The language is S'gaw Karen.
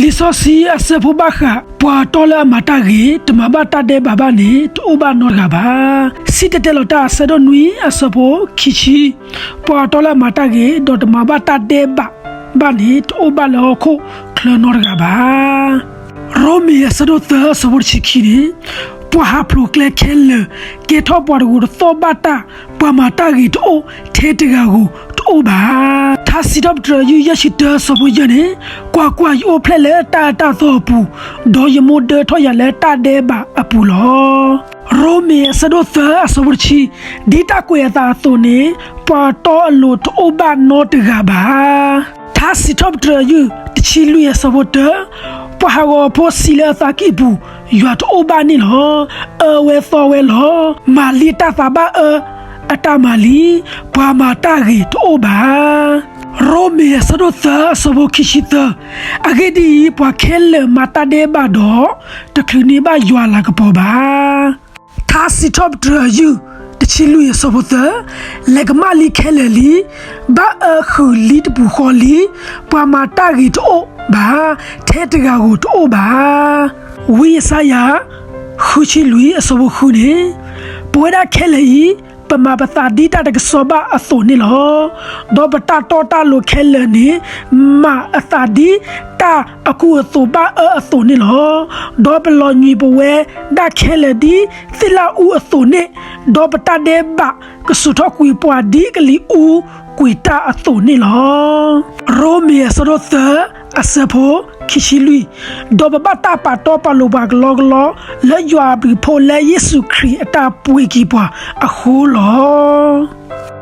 လံာ်စီဆှံအဆၢဖိဘၣ်ဃး ပှၤတီလၢအမၤတၢ်ဂ့ၤ တမၤဘၣ်တၢ်ဒဲးဘးဘၣ်န့ၣ် တအိၣ်ဘၣ်နီတဂၤဘၣ်. စံၣ်တဲၤတဲလီၤတၢ်အဆၢဒိၣ်နွံအဆၢဖိခံဆံ, ပှၤတီလၢအမၤတၢ်ဂ့ၤ ဒီးတမၤဘၣ်တၢ်ဒဲးဘးဘၣ်န့ၣ် တအိၣ်ဘၣ်လၢဟီၣ်ခိၣ်ချၢနီတဂၤဘၣ်. ရိမ့ၤအဆၢဒိၣ်သၢအဆၢဖိတဆံခံန့ၣ်, ပှၤဟးဖျိးကျဲခဲလၢာ် ကဲထီၣ်ပှၤတဂိာ်တသီၣ်ဘၣ်တၢ်, ပှၤမၤတၢ်ဂ့ၤတအိၣ်ထဲတဂၤဧိၤတအိၣ်ဘၣ်. ထါစံးထီၣ်ပတြၢၤယုၢ်ယဲၢ်ဆံတၢအဆၢဖိယဲၢ်န့ၣ်, ကွၢ်ကွၢ်, ယအိၣ်ဖျဲၣ်လၢတၢ်အၢတၢ်သီအပူၤ, ဒီးယမိၢ်ဒၢထီၣ်ယၤလၢတၢ်ဒဲးဘးအပူၤလီၤ. ရိမ့ၤအဆၢဒိၣ်သၢအဆၢဖိတဆံ, ဒ်တၢ်ကွဲးအသးအသိးန့ၣ်, ပှၤတီအလိၤတအိၣ်ဘၣ်နီတဂၤဘၣ်. ထါစံးထီၣ်ပတြၢၤယုၢ်တဆံလွံၢ်အဆၢဖိတၢ, ပှၤဟးဂီၤဖိစံးလၢအသးကံၢ်ပူၤ, ယွၤတအိၣ်ဘၣ်န့ၣ်လီၤ. အၢဝဲသီဝဲလီၤ. မၤလံတၢ်သးဘၣ်အၢအတၢ်မၤလံ. ပှၤမၤတၢ်ဂ့ၤတအိၣ်ဘၣ်. ရိမ့ၤအဆၢဒိၣ်သၢအဆၢဖိခံဆံသၢ, အဂ့ၢ်ဒ်အံၤ, ပှၤခဲလၢာ်မၤတၢ်ဒဲးဘးဒီး, တချုးန့ၢ်ဘၣ်ယွၤလၤကပီၤဘၣ်. ထါစံးထီၣ်ပတြၢၤယုၢ်တဆံလွံၢ်အဆၢဖိသၢ, လဲၤကမၣ်လံခဲလၢာ်လံ, ဘၣ်အၢဃုာ်လံတပူၤဃီလံ, ပှၤမၤတၢ်ဂ့ၤတအိၣ်ဘၣ်, ထဲတဂၤဧိၤတအိၣ်ဘၣ်. ဝံယၡါယၤ ဃုဆံလွံၢ်အဆၢဖိဃုန့ၣ်, ပဝဲဒၣ်ခဲလၢာ်အံၤ, ပမၤပသးဒ်တၢ်တကဆှီဘၣ်အသိးန့ၣ်လီၤ. ဒီးပတၢ်တီတၢ်လိၤခဲလၢာ်န့ၣ်, မၤအသးဒ်တၢ်အကူအသိးဘၣ်အၢအသိးန့ၣ်လီၤ. ဒီးပလီၤညွံးပဝဲဒၣ်ခဲလၢာ်ဒ်သ့ၣ်လၣ်အူအသိးန့ၣ်, ဒီးပတၢ်ဒဲးဘးကစိာ်ထီၣ်ကွံာ်ပှၤဒ်ကလံၤအူကွံာ်တၢ်အသိးန့ၣ်လီၤ. ရိမ့ၤအဆၢဒိၣ်သၢအဆၢဖိခံဆံလွံၢ်, ဒီးပဘၣ်တၢ်ပာ်တီပာ်လိၤပှၤကလီကလီ, လၢယွၤအဘျုးအဖှိၣ်လၢယ့ၣ်ၡူးခရံာ်အတၢ်ပှ့ၤက့ၤပှၤအဃိလီၤ.